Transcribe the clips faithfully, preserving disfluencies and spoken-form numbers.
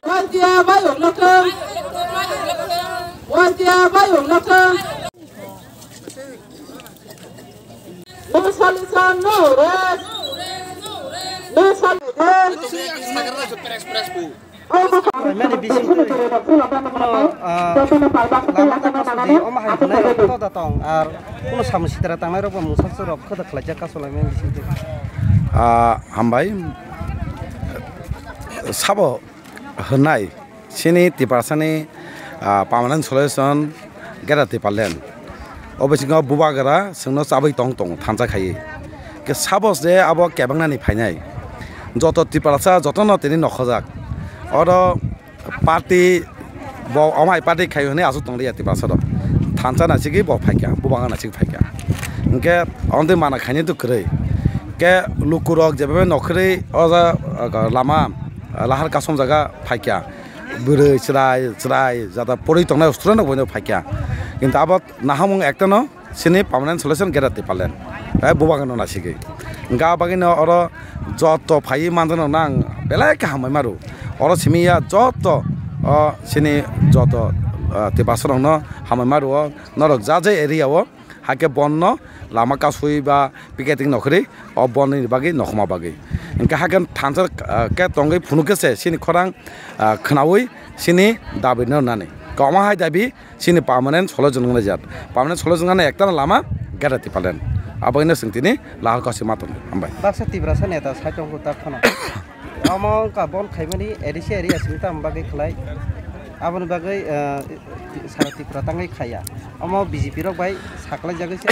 Watia bayung lokong. Watia bayung lokong. No solution, no rest. No solution. Mani bising twi. Kono, ah, lama ta kasu di, omo hai hwnai rok to da tong, ar kono samung sitra tangnai rok bo mungsa su rok khoda khlaijak kasu lai mani bising twi. Ah, hambai. Sabo hwnai. Chini Tiprasani, ah, permanent solution Greater Tipraland. O bisingo bubagra chwngno chabwi tong tongo thansa khaiwi. Khe suppose je abo kebangnani phainai. Joto Tiprasa jotono tini nokhojak. Oro party bo omai party khai hwnwi aswk tong liya Tiprasa rok. Thansa naisiki bo phaikha, bubagra naisiki phaikha. Hinkhe ontwi mana khaini tu kwrwi. Khe lukurok jebabe nokhorwi o ja, ah, lama, ah, lahar kasom jaga phaikha. Bwrwi chwrai chwrai jata pori tongnai student rok boino phaikha. Kintu abo nahamung ektano chini permanent solution Greater Tipraland. Tei bubagrano nasigwi. Hwnkhe a bagwino oro joto phaiwi manjakno ang belai khe hambai maro. Oro simi ya joto, o, chini joto, o, Tiprasa rokno hambai maro. Norok ja je area o. Hakhe bonno lama kasui ba picketing nokhorwi o bonni bagwi nokhoma bagwi. Hinkhe hakhe thansa, ah, khe tongwi phunukhe se chini khorang, ah, khwnaui chini dabi no nani. Kwma hai dabi chini permanent solution wngnai jat. Permanent solution wngnai ektano lama Greater Tipraland. Abo hino chwng tini lahar kosi ma tongo. Hambai. Baksa Tiprasa neta sai tongo tak phano. Omo wngkha bon khaimani A D C area simi tamo bagwi khlai. Aboni bagwi, eh, sara Tripura tangwi khaiya. Omo B J P rok bai saklaijagwi se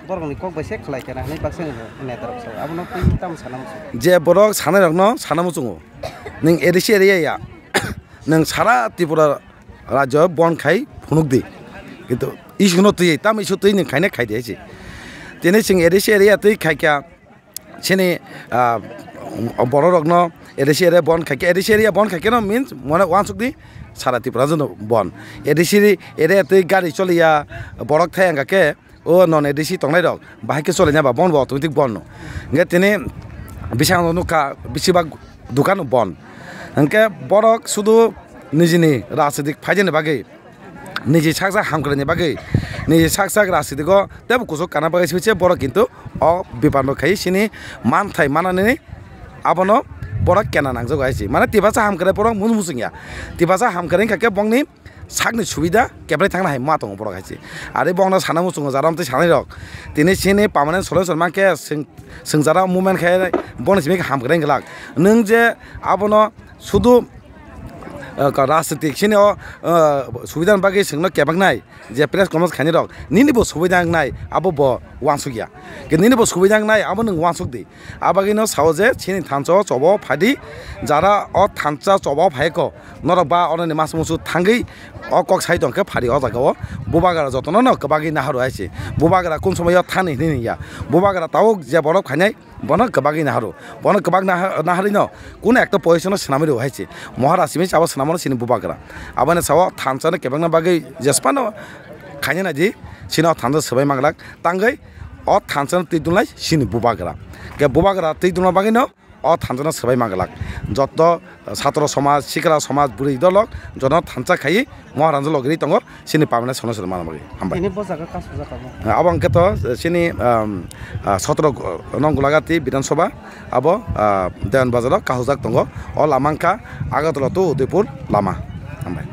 borokni kok bai se khlai kena hinwi baksa neta rok sao. Abono twi tamo sana muchungo. Je borok sanai rokno sana muchungo. Nwng A D C area ya. Nwng sara Tripura rajyo bon khai phunuk di. Kintu issue no twi, tamo issue twi nwng khaina khai di hai se. Tini chwng A D C area twi khai kha. Chini, ah, borok rokno A D C area bon khai khe, A D C area bon khai khe no means mane uansuk di sara Tripura jono bon. A D C area twi gari choliya borok thai wngkha khe o non A D C tongnai rok bahai khe cholaina ba bon bo automatic bon no. Hingkhe tini bising nukha besibak dukan bon. Hingkhe borok sudu nijini rajnitik phaijani bagwi niji sak sak hamkraini bagwi, niji sak sak rajnitiko teibo kuchuk kana bagwi se borok kintu o bepar no khai chini manthai manani abono borok kena nangjago hai se. Mane Tiprasa hamkrai borok muchung muchung ya. Tiprasa hamkrai wngkha khe bongni sakni subida kebrai thangna hai ma tongo borok hai se. Ari bongno sana muchungo jaram tei sanai rok. Tini chini permanent solution mankhe swng, swng jara movement khai bongni simi hamkrai wngkha lak. Nwng je abono sudu, ah, ka rajnitik sini o, ah, subida ni bagwi chwngno kebaknai je press conference khainai rok nini bo subida wngnai abo bo uansuk ya. Ke nini bo subida wngnai abo nwng uansuk di. Abagwi no sao je chini thansa o choba o phadi jara o thansa choba o phai ko norok ba oroni mas musu thangwi o kok sai tong khe phari o jaga o bubagra jotono no kwbagwi naharo hai se. Bubagra kun somoi o thani hinwi ya. Bubagra tabuk je borok khainai bono kwbagwi naharo. Bono kwbak naha-, naharwi no kuno ekta position o swnamwi rwo hai se. Maharaj simi chabo swnamo no chini bubagra. Aboni sao thansa no kebengna bagwi jesphano khaina naidi chini o thansa swbai manglak. Tangwi o thansa no twi dunlai chini bubagra. Ke bubagra twi duna bagwi no o thansa no swbai manglak. Joto satro somaj, sikra somaj, bwrwi dolok jono thansa khai Maharaj logiri tongo, chini permanent solution manna bagwi. Hambai. Tini bo jaga kasu jaga mo. Abo hwnkhe to chini, um, ah, sotro, uh, nong Gulagati Bidhan Sabha, abo, ah, Dewan Bazar o kahujak tongo. O lama wngkha Agartala to Udaipur lama. Hambai.